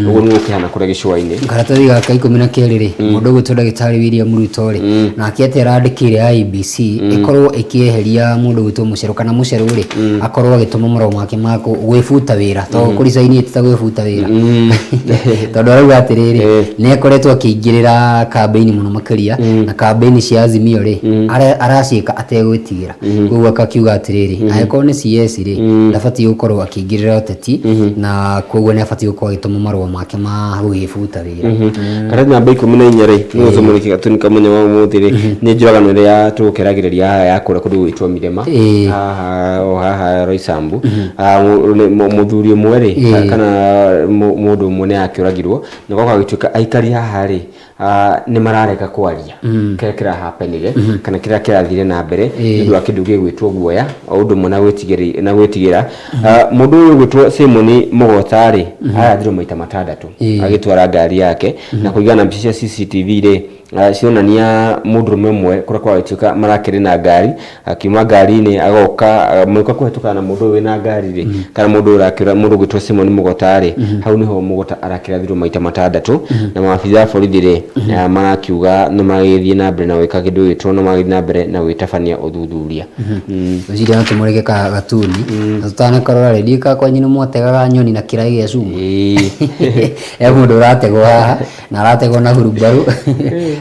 Ũguo nĩguo kĩhana kũrĩa gĩcũa-inĩ. Karatathi gaka 12 rĩ, mũndũ ũgwĩtwo ndagĩtarĩ William Ruto rĩ, nake atĩ arandĩkĩire IEBC ĩkorwo ĩkĩeheria mũndũ ũgwĩtwo Mũcerũ, kana Mũcerũ rĩ akorwo agĩtũma marũa make ma gwĩbuta wĩra, to kũricaini ti ta gwĩbuta wĩra, tondũ arauga atĩrĩrĩ, nĩ akoretwo akĩingĩrĩra kambĩini mũno makĩria, na kambĩini cia Azimio rĩ araciĩka ategwĩtigĩra. Koguo akakiuga atĩrĩrĩ, angĩkorwo nĩ CS rĩ, ndabatiĩ gũkorwo akĩingĩrĩra ũteti, na koguo nĩ abatiĩ gũkorwo agĩtũma marũa make ma gũgĩbuta wĩra. Karatathi namba 14 rĩ, nĩ gũcomwo nĩ gatuni ka mũthenya wa ũmũthĩ rĩ, nĩ njũragano ĩrĩa tũgũkeragĩrĩria haha ya kũrĩa kũndũ gwĩtwo Mirema, haha o haha Roysambu. Mũthuri ũmwe rĩ kana mũndũ ũmwe nĩ akĩũragirwo, na gwoka gũtuĩka aikari haha rĩ nĩ mararega kwaria kĩrĩa kĩrahapenire kana kĩrĩa kĩrathire na mbere nĩ ũndũ wa kĩndũ gĩgwĩtwo guoya o ũndũ ũmwe na gwĩtigĩri- na gwĩtigĩra. Mũndũ ũyũ ũgwĩtwo Simon Mũgota rĩ arathirwo maita 6 agĩtwara ngari yake, na kũringana na mbica cia CCTV rĩ cionania mũndũrũme ũmwe kũrĩa kwagĩtuĩka marakĩrĩ na ngari, akiuma ngari-inĩ agoka mũka kũhetũkana na mũndũ ũyũ wĩna ngari rĩ kana mũndũ ũyũ ũrakĩra, mũndũ ũgwĩtwo Simon Mũgota rĩ, hau nĩho Mũgota arakĩrathirwo maita 6, na maabitha a borithi rĩ marakiuga nĩ magĩthiĩ na mbere na gwĩka kĩndũ gĩgwĩtwo nĩ magĩthiĩ na mbere na gwĩtabania ũthuthuria. Ngwĩciria no tũmũreke gatuni na tũtanakarora rĩ, ndiũĩ kana kwanyu nĩ mwategaga nyoni na kĩraĩ gĩa cuma. He mũndũ ũrategwo haha na arategwo na hurumbarũ.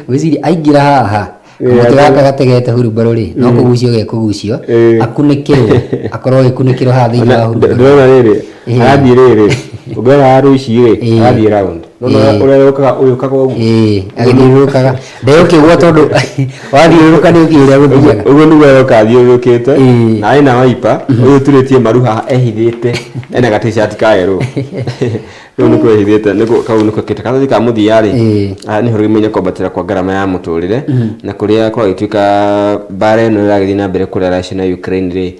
Ngwĩciria aingĩra haha kamũtĩ gaka gategete hurumbarũ rĩ, no kũgucio gekũgucio, akunĩkĩrwo, akorwo agĩkunĩkĩrwo haha thĩinĩ wa hurumbarũ. Ndĩrona rĩrĩ arathiĩ rĩrĩ, ũngĩrora haha ici rĩ, arathiĩ round no ũrĩa ũkaga ũyũ ũkaga ũguo. Ĩĩ, agĩthiũrũrũkaga, ndegũkĩgwa tondũ wathiũrũrũka nĩ ũkĩũĩ ũrĩa gũthiaga. Ũguo nĩguo aroka athiũrũrũkĩte, na ena waipa ũyũ ũturĩtie maru haha ehithĩte, ena ga t-shirt ka yerũ rĩu nĩkuo ehithĩte, nĩkuo kau nĩko kĩte karatathi ka mũthia rĩ. Nĩ ũhoro ũgĩmenya kwambatĩra kwa ngarama ya mũtũrĩre na kũrĩa kwagĩtuĩka mbara ĩno ĩragĩthiĩ na mbere kũrĩa Russia na Ukraine rĩ,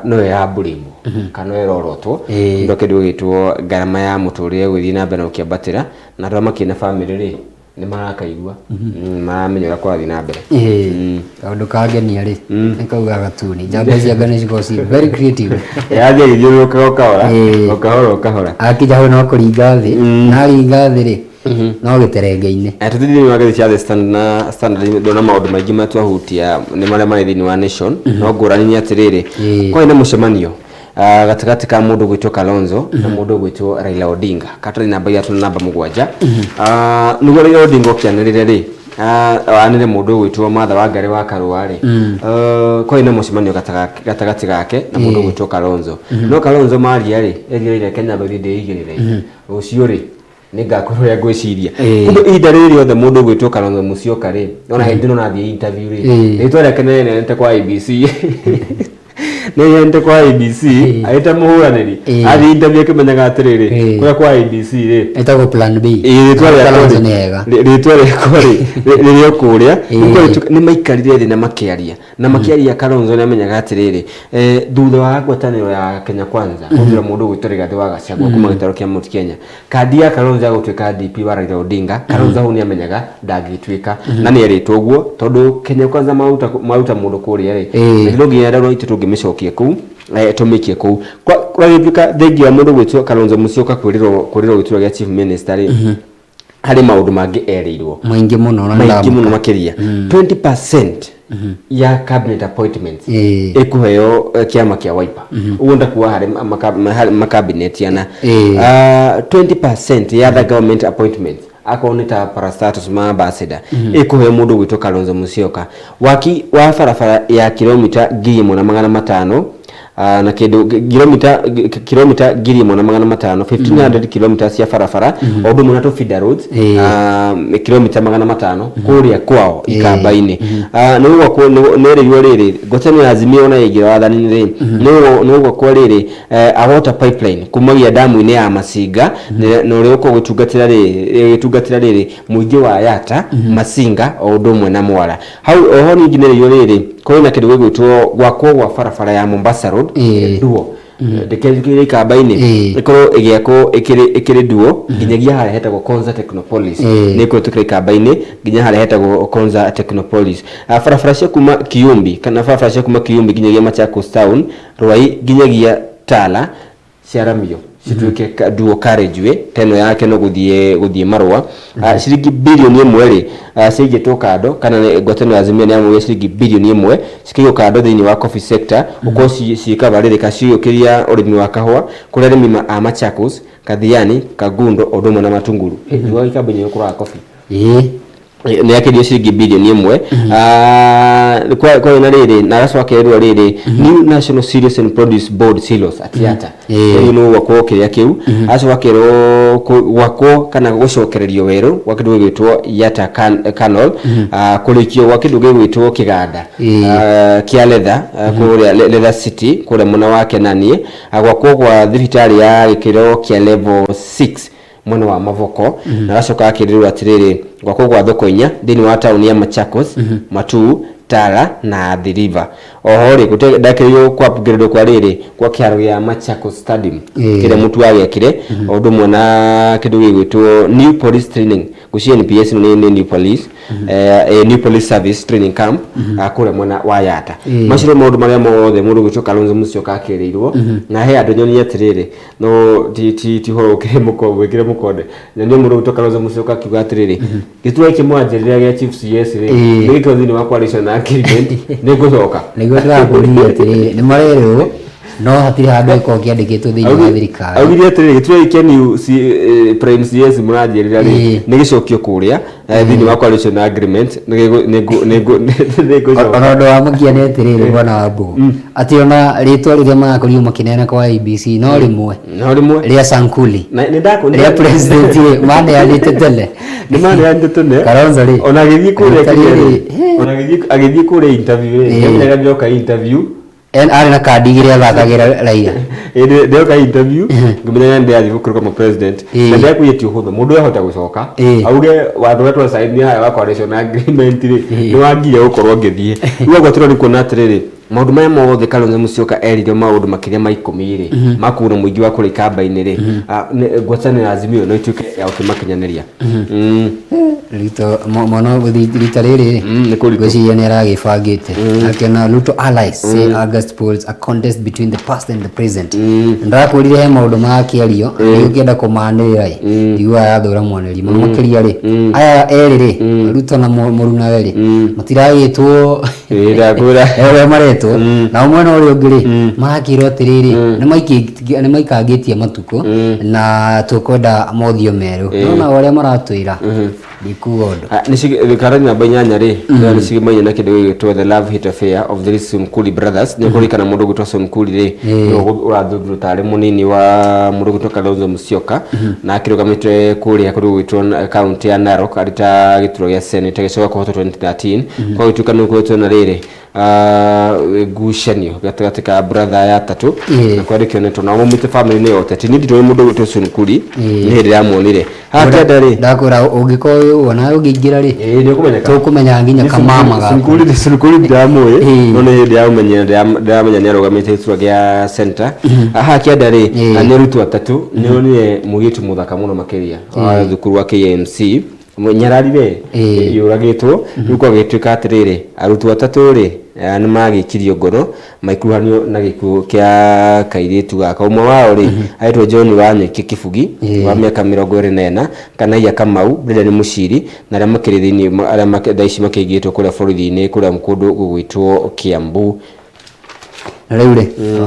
noyo ya mbũrĩmwo kana noyo ĩrorotwo nĩ kĩndũ gĩgwĩtwo ngarama ya mũtũrĩre gũgĩthiĩ na mbere na gũkĩambatĩra, na andũ arĩa makĩrĩ na bamĩrĩ rĩ nĩ marakaigua, maramenya ũrĩa kũrathiĩ na mbere. Kaũndũ kangenia rĩ nĩ kau ga gatuni, njamba cia Ngai nĩ cikoragwo ci very creative. Yathi agĩthiũrũrũkaga o kahora, o kahora o kahora. Akinya hau no kũringa thĩ, na aringa thĩ rĩ. No gĩterenge-inĩ. Tũthiĩ thĩinĩ wa ngathĩti ya The Standard na Standard ndona maũndũ maingĩ marĩa twahutia nĩ marĩa marĩ thĩinĩ wa Nation, no ngũrani nĩ atĩrĩrĩ, kwarĩ na mũcemanio gatagatĩ ka mũndũ gwĩtwo Kalonzo na mũndũ gwĩtwo Raila Odinga, katarĩ namba 3 na namba 7. Nĩguo Raila Odinga ũkĩanĩrĩre rĩ, anĩre mũndũ ũgwĩtwo Martha Wangari wa Karũa rĩ, kwarĩ na mũcemanio gatagatĩ gake na mũndũ ũgwĩtwo Kalonzo. No Kalonzo maria rĩ, erire Raila Kenya thũthi ndĩigĩrĩre rũciũ rĩ, nĩngakwĩra ũrĩa ngwĩciria. Kumbe ihinda rĩrĩ rĩothe mũndũ ũgwĩtwo Kalonzo Musyoka rĩ, ona hĩndĩ ĩno nathiĩ interview rĩ, rĩtwa rĩake nĩrĩneanĩte kwa IEBC, nĩrĩneanĩte kwa IEBC arĩ ta mũhũranĩri. Athiĩ interview akĩmenyaga atĩrĩrĩ, kũrĩa kwa IEBC rĩ, Ĩtagwo plan B. Rĩtwa rĩakwa Kalonzo rĩ, nĩ ega. Rĩtwa rĩakwa rĩ, rĩrĩ o kũrĩa. Nĩ maikarire thĩ na makĩaria. Na makĩaria Kalonzo nĩ amenyaga atĩrĩrĩ, thutha wa ngwatanĩro ya Kenya Kwanza gũthura mũndũ ũgwĩtwo Rigathĩ wa Gachagua kuma gĩtarũ kĩa Mount Kenya, kandi ya Kalonzo ya gũtuĩka DP wa Raila Odinga, Kalonzo hau nĩ amenyaga ndangĩtuĩka, na nĩ erĩtwo ũguo tondũ Kenya Kwanza maruta mũndũ kũrĩa rĩ, na no nginya ndauga itũ tũngĩmĩcokia kũu, tũmĩikie kũu. Kwagĩtuĩka thengia wa mũndũ ũgwĩtwo Kalonzo Musyoka kwĩrĩrwo gĩturwa gĩa chief minister rĩ, harĩ maũndũ mangĩ erĩirwo maingĩ mũno na maingĩ mũno makĩria. 20% ya cabinet appointments ĩkũheo kĩama kĩa Wiper, ũguo ndakuwa harĩ makabinet ana. 20% ya the government appointments, akorwo nĩ ta parastatus ma ambassador, ĩkũheo mũndũ ũgwĩtwo Kalonzo Musyoka. Waki wa barabara ya kilomita 1500 na kĩndũ kilomita 1500, 1500 kilometers cia barabara, o ũndũ ũmwe na tũ feeder roads kilomita 500 kũrĩa kwao Ikamba-inĩ. Nĩ gũgwakwo, nĩ rĩrĩ ngwatanĩro ya Azimio ona yaingĩra wathani-inĩ rĩ, nĩ gũgwakwo rĩrĩ a water pipeline kumagia damu-inĩ ya Masinga na ũrĩa ũkoragwo ũgĩtungatĩra rĩrĩ ĩgĩtungatĩra rĩrĩ mũingĩ wa Yatta, Masinga o ũndũ ũmwe na Mwala. Hau oho ningĩ nĩ rĩo rĩrĩ kũrĩ na kĩndũ gĩgwĩtwo gwakwo gwa barabara ya Mombasa Road duo ndĩkĩrĩ Ikamba-inĩ, ĩkorwo ĩgĩakwo ĩkĩrĩ duo nginyagia harĩa hetagwo Konza Technopolis. Nĩ ĩkũhĩtũkĩra Ikamba-inĩ nginya harĩa hetagwo Konza Technopolis. Barabara cia kuma Kiumbi, kana barabara cia kuma Kiumbi nginyagia Machakos Town, Ruai nginyagia Tala ciaramio cituĩke dual carriageway ta ĩno ya Keno gũthiĩ Marũa. Ciringi 1 birioni rĩ, ciaigĩtwo kando, kana ngwatanĩro ya Azimio nĩ yamũrire ciringi 1 birioni cikaigwo kando thĩinĩ wa coffee sector, gũkorwo ciĩkaba rĩrĩ ciũkĩria ũrĩmi wa kahũa kũrĩ arĩmi a Machakos, Kathiani, Kangundo o ũndũ ũmwe na Matunguru. Njugaga Ikamba-inĩ nĩ ũkũraga coffee. Nĩ yakĩrio ciringi 1 birioni. Kwarĩ na rĩrĩ na agacoka akerwo rĩrĩ new National Cereals and Produce Board silos at Yatta. Rĩu nĩ gwakwo kĩrĩa kĩu, agacoka akerwo gwakwo kana gũcokererio werũ gwa kĩndũ gĩgwĩtwo Yatta Canal, kũrĩkio gwa kĩndũ gĩgwĩtwo kĩganda kĩa leather, kũrĩa Leather City kũrĩa mwena wa Kenanie, gwakwo gwa thibitarĩ ya gĩkĩro kĩa level 6 mwena wa Mavoko, na agacoka akĩrĩrwo atĩrĩrĩ gwakwo gwa thoko 4 thĩinĩ wa taũni ya Machakos, Matuu, Tala na Athi River. Oho rĩ ndakĩrĩirwo kwa upgrade kwa rĩrĩ kwa kĩharo gĩa Machakos Stadium kĩrĩa mũtu wagĩakire, o ũndũ ũmwe na kĩndũ gĩgwĩtwo new police training, ngwĩciria NPS nĩ new police, new police service training camp, kũrĩa mwena wa Yatta. Macio nĩ maũndũ marĩa mothe mũndũ gwĩtwo Kalonzo Musyoka akĩrĩirwo. Na he andũ nyonie atĩrĩrĩ, no ti ũhoro ũkĩrĩ wĩkĩre mũkonde, nyonie mũndũ gwĩtwo Kalonzo Musyoka akiuga atĩrĩrĩ, gĩturwa gĩkĩ mwanjĩrĩra gĩa chief CS rĩ, nĩ gĩkĩro thĩinĩ wa coalition agreement, nĩ ngũcoka. Nĩguo ndĩrakũririe atĩrĩrĩ, nĩ marerwo no hatirĩ handũ gĩkoragwo kĩandĩkĩtwo thĩinĩ wa thirikari. Augire atĩrĩrĩ, gĩturwa gĩkĩ kĩa new prime CS mũranjĩrĩra rĩ, nĩ gĩcokio kũrĩa thĩinĩ wa coalition agreement, nĩ ngũcoka. Ona ũndũ wa mũkia nĩ atĩrĩrĩ, bwana wa Mbugu, atĩ ona rĩtwa rĩrĩa marakorirwo makĩneana kwa IEBC no rĩmwe No rĩmwe rĩa Sankuli Na nĩ ndakũ rĩa president rĩ, maneanĩte tene. Nĩ maneanĩte tene. Kalonzo rĩ, Ona agĩthiĩ kũrĩa rita kĩrĩa rĩrĩ, rĩ, ona agĩthiĩ kũrĩa interview rĩ, nĩamenyaga ndĩroka interview. Arĩ na kandi igĩrĩ athakagĩra Raila. Ĩĩ, ndĩroka interview ngĩmenya nĩ ndĩrathiĩ gũkĩrũgama president, na ndĩrakuire ti ũhũthũ mũndũ ahota gũcoka auge watho ũrĩa twacainire harĩa wa coalition agreement rĩ, nĩ wangire gũkorwo ngĩthiĩ. Rĩu agwatirwo nĩ kuona atĩrĩrĩ, Maũndũ maya mothe Kalonzo Musyoka erire maũndũ makĩria ma 10 rĩ makũguna mũingĩ wa kũrĩa ikamba-inĩ rĩ, ngwatanĩro ya Azimio no ituĩke ya gũkĩmakinyanĩria. Ruto mwana rita rĩrĩ Nĩ kũritũ. Ngwĩciria nĩ aragĩbangĩte akĩona Ruto allies say August polls a contest between the past and the present. Ndĩrakwĩrire he maũndũ marakĩario, nĩ ũkĩenda kũmanĩrĩra ĩ, ndiguaga yathũra mwanĩri mũno makĩria rĩ, aya erĩ rĩ, Ruto na mũrunawe rĩ, matiragĩtwo. Ĩĩ, ndakwĩra. Ũrĩa maretwo nao mwena ũrĩa ũngĩ rĩ, marakĩrwo atĩrĩrĩ, nĩ maikangĩtie matukũ na tũkwenda mothiũ merũ, no nao arĩa maratwĩra ndikuga ũndũ. Ah, karani namba 8 rĩ, nĩ cigĩmainie na kĩndũ gĩgwĩtwo the love hate affair of the Sunkuli brothers. Nĩ kũririkana mũndũ ũgwĩtwo Sunkuli rĩ, nĩwe ũrathũngirwo tarĩ mũnini wa mũndũ ũgwĩtwo Kalonzo Musyoka, na akĩrũgamĩte kũrĩa kũndũ gũgwĩtwo kaunti ya Narok arĩ ta gĩturwa gĩa senate, agĩcoka kũhotwo 2013. Kwa gũtuĩka nĩ gũkoretwo na rĩrĩ ngucanio gatagatĩ ka brother aya atatũ, na kwandĩkĩonetwo nao maumĩte family-inĩ ya ũteti. Niĩ nditoĩ mũndũ ũgwĩtwo Sunkuli, nĩ hĩndĩ ndĩramuonire haha kĩanda rĩ. Ndakwĩra ũngĩkorwo onawe ũngĩingĩra rĩ, Ĩĩ, nĩ ũkũmenyeka. Tũkũmenya nginya kamama gaku. Sunkuli ndiramũĩ, no nĩ hĩndĩ ya ũmenya ndĩramenya nĩ arũgamĩte gĩturwa gĩa center haha kĩanda rĩ. Na nĩ arutwo atatũ, nĩ onire mũirĩtu mũthaka mũno makĩria wa thukuru wa KMC nyararire yũragĩtwo. Rĩu kwagĩtuĩka atĩrĩrĩ, arutwo atatũ rĩ, nĩ magĩkirio ngoro maikuruhanio na gĩkuũ kĩa kairĩtu gaka. Ũmwe wao rĩ aretwo John Wanyeki Kĩbugi wa mĩaka 24, Kanaia Kamau, Brendan Mũciri, na arĩa makĩrĩ thĩinĩ arĩa thaa ici makĩigĩtwo kũrĩa borithi-inĩ kũrĩa kũndũ gũgwĩtwo Kiambu. Na rĩu rĩ,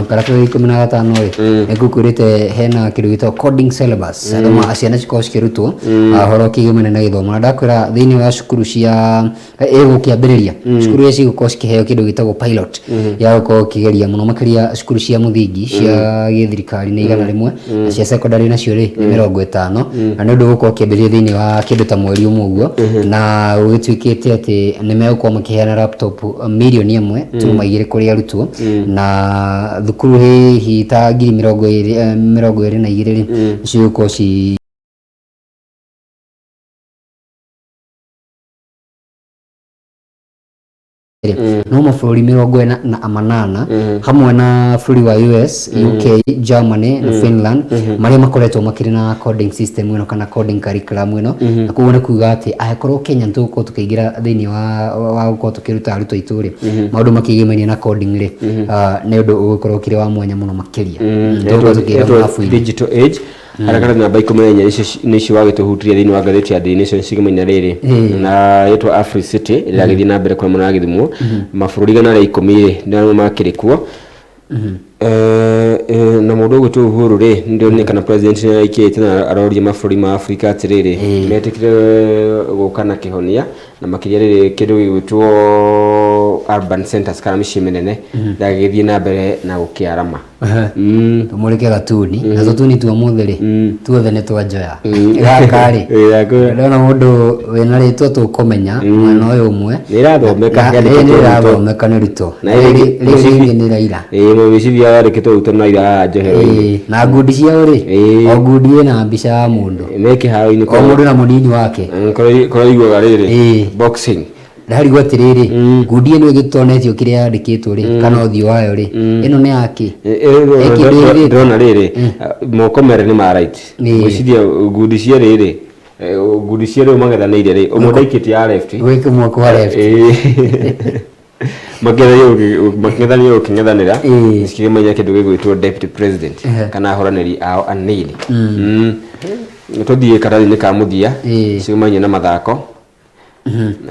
karatathi 15 rĩ, nĩ ngũkwĩrĩte hena kĩndũ gĩtagwo coding syllabus, andũ ciana cikorwo cikĩrutwo ũhoro ũkĩgĩmana na gĩthomo. Na ndakwĩra thĩinĩ wa cukuru cia ĩgũkĩambĩrĩria, cukuru iria cigũkorwo cikĩheo kĩndũ gĩtagwo pilot ya gũkorwo ũkĩgeria mũno makĩria, cukuru cia mũthingi cia gĩthirikari nĩ 100, na cia secondary nacio rĩ nĩ 50. Na nĩ ũndũ ũgũkorwo ũkĩambĩrĩria thĩinĩ wa kĩndũ ta mweri ũmwe ũguo, na gũgĩtuĩkĩte atĩ nĩ megũkorwo makĩheana laptop 1.2 million kũrĩ arutwo, na thukuru hihi ta ngiri mĩrongo ĩrĩ, 22 rĩ, nĩcio igũkorwo ci no mabũrũri 48 hamwe na bũrũri wa US, UK, Germany na Finland, marĩa makoretwo makĩrĩ na coding system ĩno kana coding curriculum ĩno. Na koguo nĩ kuga atĩ angĩkorwo Kenya nĩ tũgũkorwo tũkĩingĩra thĩinĩ wa gũkorwo tũkĩruta arutwo aitũ rĩ maũndũ makĩgĩmainie na coding rĩ, nĩ ũndũ ũgũkorwo ũkĩrĩ wa mwanya mũno makĩria. Tũgũkorwo tũkĩra marabu-inĩ. Digital age harĩa namba 14 nĩcio wagĩtũhutirie thĩinĩ wa ngathĩti ya Daily Nation cigĩmaina rĩrĩ na ĩtwa Afri City ĩrĩa ĩragĩthiĩ na mbere kũrĩa mwena wa Gĩthumo, mabũrũri 110 rĩ nĩmo makĩrĩ kuo. Na mũndũ ũgwĩtwo Uhuru rĩ, nĩndĩronire kana president nĩ araikĩrĩte na aroria mabũrũri ma Afrika atĩrĩrĩ, metĩkĩre gũka na kĩhonia, na makĩria rĩrĩ kĩndũ gĩgwĩtwo urban centers kana mĩciĩ mĩnene ndagĩgĩthiĩ na mbere na gũkĩarama. Tũmũrĩke gatuni na tũtuni twa mũthĩ rĩ, tuothe nĩ twanjoya gaka rĩ. Ĩĩ, Ndona mũndũ wĩna rĩtwa tũkũmenya mwena ũyũ ũmwe. Nĩ ĩrathomeka. Ĩĩ, yandĩkĩtwo nĩ Ruto. Ĩrathomeka nĩ Ruto. Na rĩrĩ rĩngĩ nĩ Raila. Ĩĩ, mũgĩciria yandĩkĩtwo Ruto na Raila haha njohero-inĩ. Ĩĩ, na ngundi ciao rĩ, o ngundi ĩna mbica ya mũndũ. Me kĩharo-inĩ. O mũndũ na mũnini wake. Kũrĩa iguaga rĩrĩ boxing. Ndarigwo atĩrĩrĩ, ngundi ĩno ĩgĩtonetio kĩrĩa yandĩkĩtwo rĩ, kana ũthiũ wayo rĩ, ĩno nĩ yakĩ? Ĩkĩndũ ĩrĩ. Ndĩrona rĩrĩ moko merĩ nĩ ma right. Ngwĩciria ngundi cierĩ rĩ, ngundi cierĩ mang'ethanĩire rĩ, ũmwe ndaikĩtie ya left. Gwĩka mwako wa left. Makĩng'ethanĩra gũkĩng'ethanĩra cikĩmenya kĩndũ gĩgwĩtwo deputy president kana ahũranĩri ao anini. Tũthiĩ karatathi-inĩ ka mũthia cigĩmainie na mathako.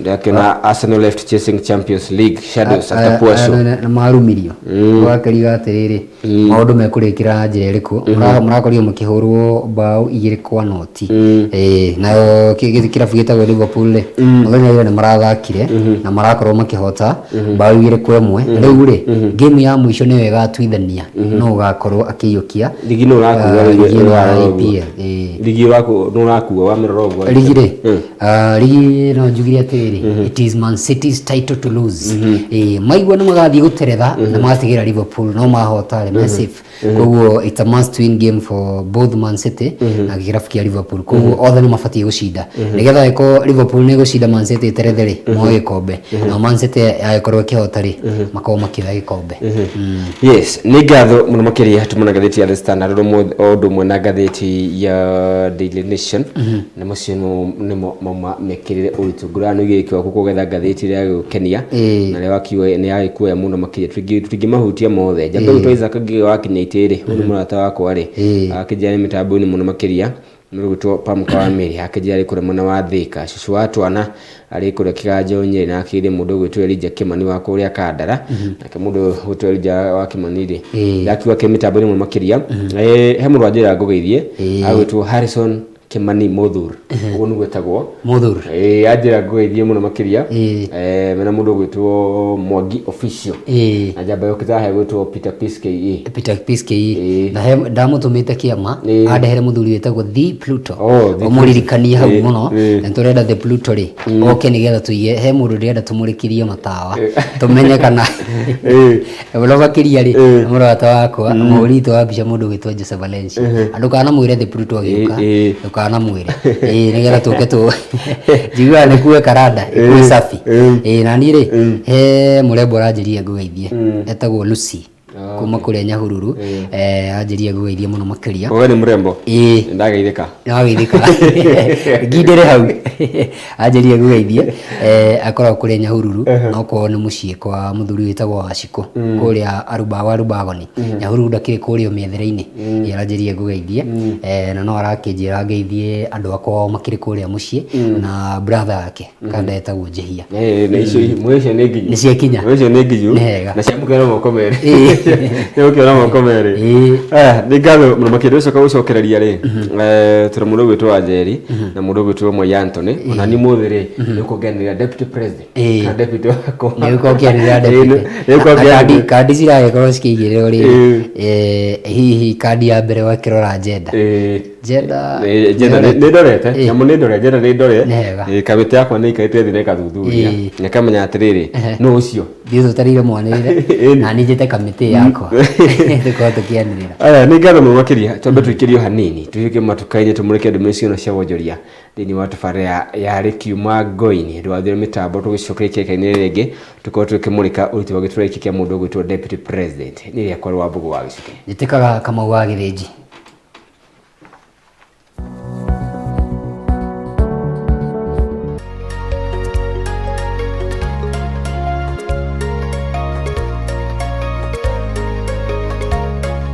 Ndĩrakĩona Arsenal left chasing Champions League shadows after poor show. Na marumirio ũgakĩriga atĩrĩrĩ, maũndũ mekũrĩkĩra na njĩra ĩrĩkũ? Mũrakorirwo mũkĩhũrwo mbaũ 2-0. Ĩĩ, nayo kĩrabu gĩtagwo Liverpool rĩ, mũthenya ũyũ nĩ marathakire na marakorwo makĩhota mbaũ 2-1. Rĩu rĩ, game ya mũico nĩyo ĩgatuithania no ũgakorwo akĩiyũkia Ligi nĩ ũrakua. Ligi ĩno ya ũrarora ũguo. EPL, ĩĩ. Ligi nĩ ũrakua wamĩrora ũguo. Ligi rĩ, ligi no. Njugire atĩrĩrĩ, it is Man City's title to lose. Ĩĩ, maigua nĩ magathiĩ gũteretha na magatigĩra Liverpool no mahota rĩ me safe. Koguo it's a must win game for both Man City na kĩrabu kĩa Liverpool. Koguo othe nĩ mabatiĩ gũcinda nĩgetha ĩkorwo Liverpool nĩ gũcinda, Man City ĩterethe rĩ, moe gĩkombe, nao Man City yagĩkorwo ĩkĩhota rĩ, makorwo makĩoya gĩkombe. Yes, nĩ ngatho mũno makĩria. Tumana ngathĩti ya The Standard o ũndũ ũmwe na ngathĩti ya Daily Nation, na macio nĩmo mauma mekĩrĩre ũritũ. Ngũrana nĩ ũigĩrĩki waku kũgetha ngathĩti ĩrĩa yagũkenia na ĩrĩa wakiuga nĩ yagĩkuoya mũno makĩria. Tũtingĩmahutia mothe. Njambe gwĩtwo Isaac Ngigĩ wa Kinya rĩ, ũyũ nĩ mũrata wakwa rĩ, akĩnjĩra nĩ mĩtambo-inĩ mũno makĩria. Nĩ gwĩtwo Pamka wa Mĩrĩ, akĩnjĩra arĩ kũrĩa mwena wa Thĩka. Cũcũ wa twana arĩ kũrĩa Kĩganjo Nyĩrĩ, na akĩrĩ mũndũ ũgwĩtwo Elijah Kĩmani wa kũrĩa Kandara. Nake mũndũ ũgwĩtwo Elijah wa Kĩmani rĩ, ndakiuga kĩ mĩtambo-inĩ mũno makĩria. He mũndũ wanjĩra ngũgeithie, agwĩtwo Harrison Kĩmani Mũthur, ũguo nĩguo etagwo. Mũthur. Ĩĩ, anjĩra ngũgeithie mũno makĩria. Mena mũndũ ũgwĩtwo Mwangi Official na njamba yũkĩte haha ĩgwĩtwo Peter Peace KE. Peter Peace KE. Na he ndamũtũmĩte kĩama andehere mũthuri wĩtagwo The Pluto. Oh, The Ũmũririkanie hau mũno. Na tũrenda The Pluto rĩ oke nĩgetha tũige he mũndũ ndĩrenda tũmũrĩkĩrie matawa tũmenye kana mũno makĩria rĩ, mũrata wakwa mũhũri witũ wa mbica, mũndũ ũgwĩtwo Jose Valencia. Ndũkanamwĩre The Pluto agĩũka. Ndũkanamwĩre, ĩĩ, nĩgetha tũke tũ njiguaga nĩ kuwe karanda ikuwe safi. Ĩĩ, na niĩ rĩ, he mũrembo ũranjĩrire ngũgeithie, etagwo Lucy kuma kũrĩa Nyahururu. Anjĩrire ngũgeithie mũno makĩria. Koga nĩ mũrembo. Ĩĩ. Ndageithĩka. Nĩwageithĩka, ngindĩre hau. Anjĩrire ngũgeithie. Akoragwo kũrĩa Nyahururu, no kwao nĩ mũciĩ kwa mũthuri wĩtagwo Wacikũ kũrĩa Aruba wa Rubagoni. Nyahururu ndakĩrĩ kũrĩa mĩethere-inĩ. Ĩĩ, aranjĩrire ngũgeithie. Na no arakĩnjĩra ngeithie andũ akwa makĩrĩ kũrĩa mũciĩ na brother yake kanda etagwo Njĩhia. Na icio mwe icio nĩ nginyu. Nĩ ciakinya. Mwe icio nĩ nginyu. Nĩ hega. Na ciamũkĩra na moko merĩ. Ciamũkĩra na moko merĩ. Nĩ ngatho mũno makĩria. Ũcoka gũcokereria rĩ, tũrĩ mũndũ ũgwĩtwo Wanjeri na mũndũ ũgwĩtwo Moi Anthony. Ona niĩ mũthĩ rĩ, nĩ ũkuonganĩrĩra deputy president kana deputy wakwa. Nĩ ũkorwo ũkĩanĩrĩra deputy. Nĩ ũkorwo Na kandi ũkĩanĩrĩra. Kandi ciragĩkorwo cikĩigĩrĩrwo rĩ, hihi kandi ya mbere wakĩrora gender? Gender. Gender nĩ ndorete nyamũ, nĩ ndore gender, nĩ ndore. Nĩ hega. Kamĩtĩ yakwa nĩ ikarĩte thĩ na ĩkathuthuria na ĩkamenya atĩrĩrĩ, nũ ũcio. Thiĩ tũtarĩire mwanĩrĩre. Na niĩ njĩte kamĩtĩ yakwa tũkorwo tũkĩanĩrĩra. Aya, nĩ ngatho mũno makĩria. Twambe tũikĩrio hanini, tũhĩke matuka-inĩ, tũmũrĩke ndũmĩrĩri ciona cia wonjoria thĩinĩ wa tabarĩra ya Rĩkiuma Ngoini. Ndũgathire mĩtambo, tũgĩcokeria kĩrĩka-inĩ rĩngĩ tũkorwo tũkĩmũrĩka ũritũ wa gĩturwa gĩkĩ kĩa mũndũ ũgwĩtwo deputy president. Nĩ rĩakwa Rwambugu wa Gĩcukĩ. Njĩtĩkaga Kamau wa Gĩthĩnji.